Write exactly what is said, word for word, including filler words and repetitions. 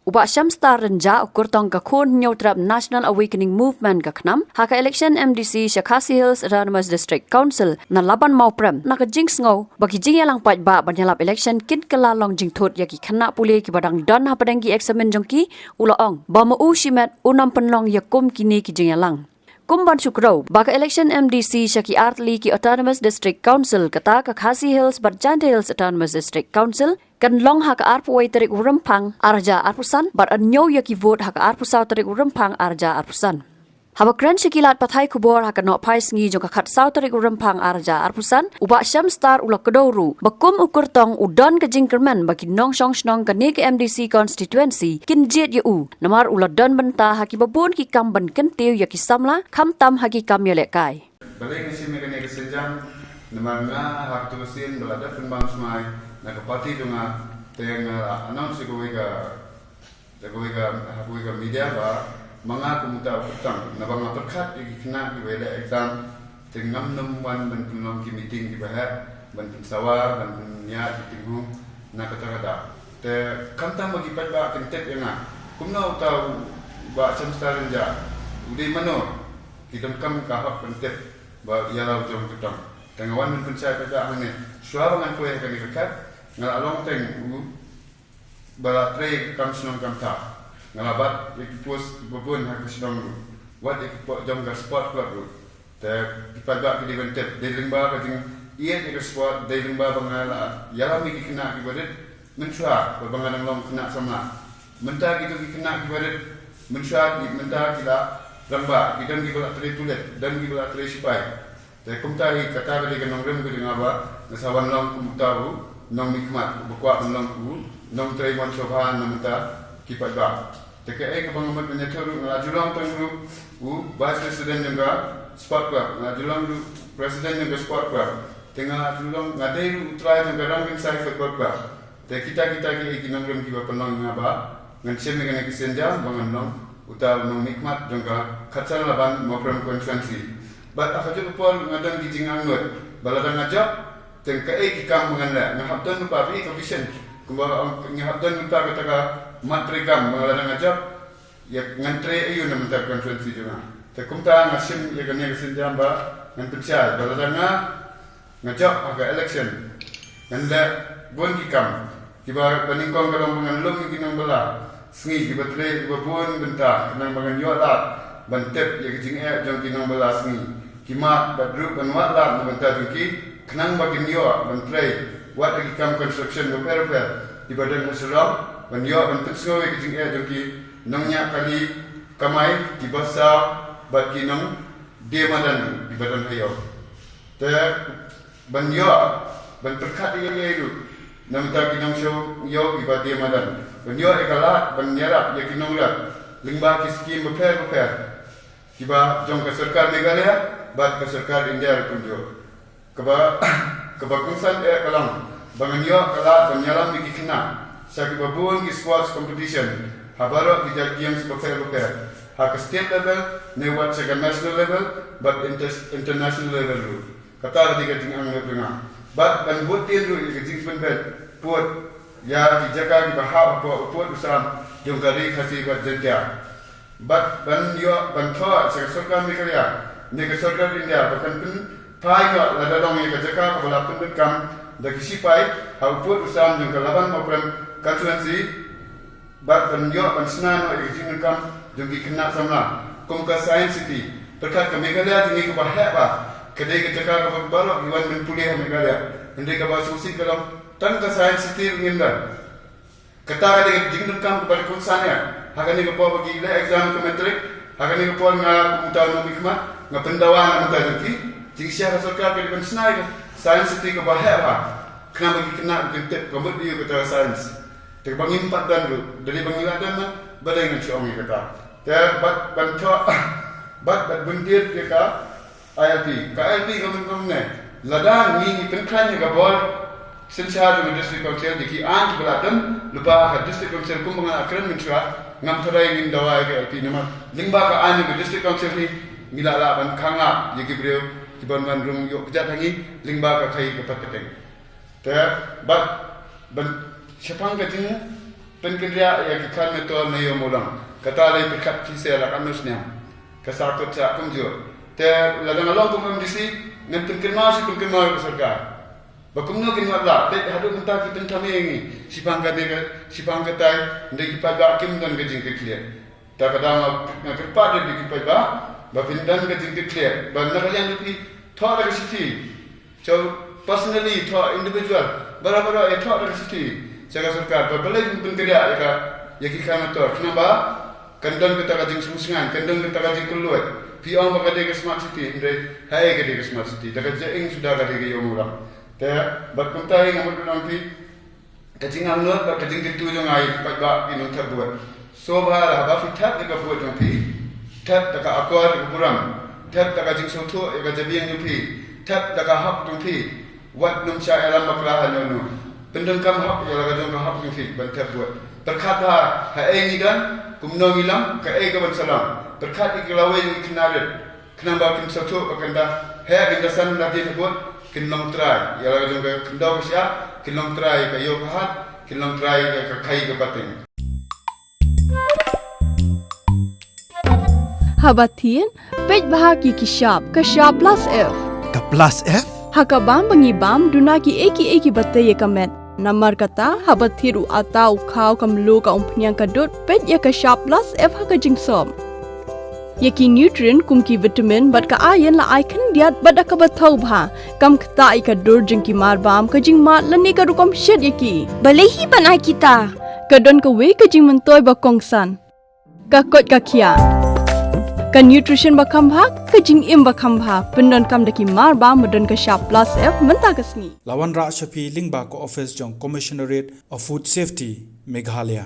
U Bah Shyamstar Rynjah, u kyrtong ka Khun Hynñiewtrep National Awakening Movement ka KHNAM, ha ka election M D C sha Khasi Hills Autonomous District Council na Laban Mawprem, na ka jingsngew ba ki jingïalang paidbah ban ïalap election kin kylla long jingthut ïa ki khynnah pule kiba dang don hapdeng ki eksamin jong ki, u la ong ba ma u shimet un ym pynlong ïa kum kine ki jingïalang. Kum ban shu kdew ba ka election M D C sha ki artylli ki Autonomous District Council, kata ka Khasi Hills bad Jaintia Hills Autonomous District Council, kan long ha ka arphew wei tarik u Rymphang arhajar arphew san bad yn ñiew ïa ki vote ha ka arphew saw tarik u Rymphang arhajar arphew san. Haba kren sha ki lad pathai khubor ha ka nohphai sngi jong ka khatsaw tarik u Rymphang arhajar arphew san, u Bah Shyamstar u la kdew ruh ba kum u kyrtong u don ka jingkyrmen ba ki nongshong shnong kane ka M D C constituency kin jied ïa u, namar u la don bynta ha kiba bun ki kam ban kyntiew ïa ki samla, khamtam ha ki kam ïalehkai. Balei nga shim ïa kane ka sienjam? Namar nga ha kato ka sien ba la dep pynbam smai na ka party jong nga, te nga la announce ïa kawei ka, ïa kawei ka, ha kawei ka media ba ma nga kum uta u kyrtong, naba nga pyrkhat ïa ki khynnah kiba ïaleh exam, te ngam nym wan ban pynlong ki meeting kiba heh, ban pynsawa, ban pynïaid ki tinghung na kata ka daw. Te khamtam ba ki paidbah kin tip ïa nga, kumno uta u Bah Shyamstar Rynjah u dei mano, ki donkam ka hok ban tip ba ïa la u jong u kyrtong. Te nga wan ban pynshai paidbah hangne, shuwa ba ngan poi ha kane ka khet, nga la long teng u ba la trei kam shnong kam thaw. Nga la bat ïa ki post ba bun ha ka shnong ruh, wat ïa ki post jong ka sport club ruh. Te ki paidbah ki dei ban tip, dei lyngba ka jingïeit ïa ka sport, dei lyngba ba nga la ïalam ïa ki khynnah kiba rit mynshuwa ba, ba nga dang long khynnah samla. Mynta kito ki khynnah kiba rit mynshuwa, ki mynta ki la rangbah, ki don kiba la trei pulit, don kiba la trei sipai. Te kumta hi kata ka dei ka nongrim ka jong nga ba nga sa wan long kum uta u nongmihkhmat uba kwah ban long u nongtrei mon sngewbha na mynta ki paidbah. Te kaei kaba nga mut ban ïathuh ruh, nga la ju long tang ruh u vice president jong ka sport club, nga la ju long ruh president jong ka sport club. Te nga la ju long, nga dei ruh u trai jong ka Rangkynsai Football Club. Te kita kita kiei ki nongrim kiba pynlong ïa nga ba ngan shim ïa kane ka sienjam ba ngan long uta u nongmihkhmat jong ka khatsan Laban Mawprem constituency. Bad ha kajuh ka por nga don ki jingangnud ba lada nga jop, te kaei ki kam ba ngan leh. Nga hap don lypa, phi i, ka vision, kumba ong, nga hap don lypa kata ka mat treikam ba lada nga jop, ïa ngan trei aïu na mynta ka constituency jong nga. Te kumta nga shim ïa kane ka sienjam ba ngan pynshai ba lada nga, nga jop ha ka election, ngan leh bun ki kam kiba, ba nyngkong ka long ba ngan lum ïa ki nongbylla sngi kiba trei kiba bun bynta, khnang ba ngan ïoh lad ban tip ïa ka jingeh jong ki nongbylla sngi. Ki mad bad ruh ban wad lad na bynta jong ki, khnang ba kin ïoh ban trei wat ha ki kam construction bapher bapher kiba don ha Shillong, ban ïoh ban pynsngew ïa ka jingeh jong ki nongñiah kali kamai kiba saw bad ki nongdie madan ruh kiba don ha ïew. Te ban ïoh ban pyrkhat ïa ei ruh na bynta ki nongshong ïew kiba die madan, ban ïoh ïa ka lad ban ïarap ïa ki nongrep lyngba ki skim bapher bapher kiba jong ka sorkar Meghalaya bad ka sorkar India ruh kumjuh. Kaba, kaba kongsan eh ka long ba ngan ïoh ka lad ban ïalam ïa ki khynnah sha kiba bun ki sports competition ha baroh ki jait games bapher bapher, ha ka state level ne wat sha ka national level bad inter-, international level ruh. Kata ka dei ka jingangnud jong nga. Bad ban bud dien ruh ïa ka jingpynbeit pud ïa ki jaka kiba hap hapoh u pud u sam jong ka Ri Khasi bad Jaiñtia. Bad ban ïoh ban thoh sha ka sorkar Meghalaya ne ka sorkar India ba kan pynphai noh lada long ïa ka jaka kaba la pyndonkam da ki sipai ha u pud u sam jong ka Laban Mawprem constituency. Bad ban ïoh ban shna noh ïa ka jingdonkam jong ki khynnah samla kum ka Science City. Pyrkhat ka Meghalaya jong ngi kaba heh bha, ka dei ka jaka kaba baroh ki wan ban pule ha Meghalaya. Hynrei kaba sngewsih ka long tang ka Science City ruh ngim don. Kata ka dei ka jingdonkam kaba la kongsan ïa ha kane ka por ba ki leh exam ka matric. Ha kane ka por nga kum uta u nongmihkhmat nga pyndawa na bynta jong ki. Jingshisha ka sorkar ka dei ban shna ïa ka Science City kaba heh bha, khnang ba ki khynnah kin tip ka mut aïu kata ka science. Te ba ngim pat don ruh, da dei ba ngi la don man, balei ngan shu ong ïa kata. Te bad ban thoh bad, bad bun tied ïa ka I L P. Ka I L P ka mut kumne, lada ngi, ngi pynkhlaiñ ïa ka bor synshar jong ka District Council, ïa ki aiñ kiba la don lypa ha ka District Council kumba nga la kren mynshuwa, ngam tharai ngin dawa ïa ka I L P namar lyngba ka aiñ jong ka District Council hi ngi la lah ban khang lad ïa ki briew kiban wan rung ïoh kjat ha ngi lyngba ka khaïi ka pateng. Te bad ban shaphang ka jing, pynkynriah ïa ki khan metor na ïew Mawlong. Kata la pyrkhat phi se la katno snem. Ka sa kut sa kumjuh. Te lada nga long kum M D C, ngan pynkynmaw shi pynkynmaw ïa ka sorkar. Ba kumno kin wat lah, te haduh mynta ki pynthame ïa ngi, shiphang kane ka, shiphang katai, hynrei ki paidbah kim don ka jingkitkhlieh. Ta ka daw nga, nga kyrpad ïa ki paidbah, ba phin don ka jingkitkhlieh, ba na ka liang jong phi, thoh da ka shithi. Cho personally, thoh individual, baroh baroh ïa thoh da ka shithi. Sha ka sorkar, ba balei phin pynkynriah ïa ka, ïa ki khan metor, khnang ba kan don kata ka jingsngewsyngan, kan don kata ka jingkylluid. Phi ong ba ka dei ka smart city, hynrei haei ka dei ka smart city, da ka jingim suda ka dei ka ïew Mawlong. Te, bad kumta ïa nga mut nang phi, ka jingangnud bad ka jingkyntu jong nga ïa ki paidbah ki nongthep vote. Sngewbha la haba phi thep ïa ka vote jong phi, thep da ka akor ka burom, thep da ka jingsngewthuh ïa ka jabieng jong phi, thep da ka hok jong phi. Wat nym shah ïalam bakla ha nongno. Pyndonkam hok ïa la ka jong ka hok jong phi ban thep vote. Pyrkhat bha haei ngi don, kumno ngi long, kaei ka ban sa long. Pyrkhat ïa ki lawei jong ki khynnah rit. Khnang ba kin sngewthuh ba kan da heh, kan da san nadien ka vote, kin long trai ïa la ka jong ka khyndew ka shyiap, kin long trai ïa ka ïew ka hat, kin long trai ïa ka khaii ka pateng. Haba thied, peit bha ki ki shap, ka shap plus F. Ka plus F? Ha ka bam ba ngi bam, duna kiei kiei kiba tei ïa ka met. Namar kata, haba thied u atta u khaw, ka mluh, ka umphniang, ka dud, peit ïa ka shap plus F ha ka jingsop. Ïa ki nutrient kum ki vitamin bad ka iron la ai khyndiat bad da kaba thaw bha. Kam ktah ïa ka dur jong ki mar bam, ka jingmad lane ka rukom shet ïa ki. Balei hi ban ai kita? Ka don kawei ka jingmyntoi ba kongsan. Ka koit ka khiah. Ka nutrition ba kham bha, ka jingim ba kham bha. Pyndonkam da ki mar bam ba don ka shap plus F mynta ka sngi. La wanrah sha phi lyngba ka office jong Commissionerate of Food Safety, Meghalaya.